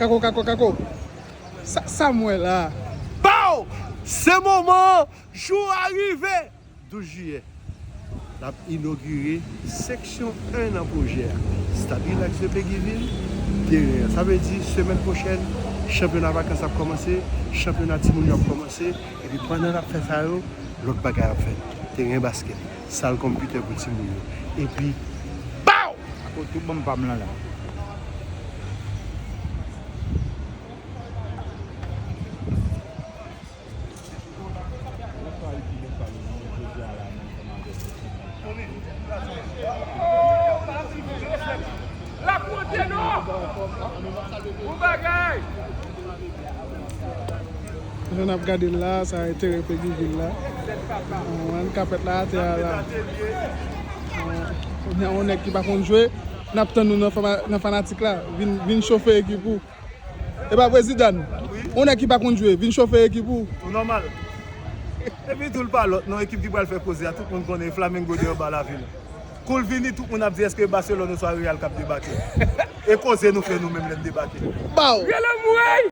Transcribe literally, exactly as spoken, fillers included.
Kako, kako, kako. Sa, sa m wè la. Pow! Se moman, jou a rive. Douz jiyè, n ap inogire seksyon en nan pwojè a. Stad Relax de Peguiville, teren an. Sa vle di, semèn pwochèn, chanpyona vakans ap kòmanse, chanpyona timoun yo ap kòmanse, epi pandan n ap fè sa yo, lòt bagay ap fèt. Teren baskèt, sal konpitè pou timoun yo. Epi, pow! Akoz tout banm pa m lan la. Jan n ap gade l la, sa enterese Peguiville la. Ann kapèt la atè a la. Gen yon nèg ki pa konn jwe, n ap tann nou nan fama- nan fanatik la. Vin, vin chofe ekip ou. E pa vre, Zidane? Wi. Yon nèg ki pa konn jwe, vin chofe ekip ou. Ou nòmal. Epi tou l pa lòt non, ekip ki pral fè koze a, tout moun konnen Flamengo de anba lavil. Kou l vini, tout moun ap di èske Barcelone oswa Real k ap debake. E koze nou fè nou menm lè n debake. Baw! Rele m, wey!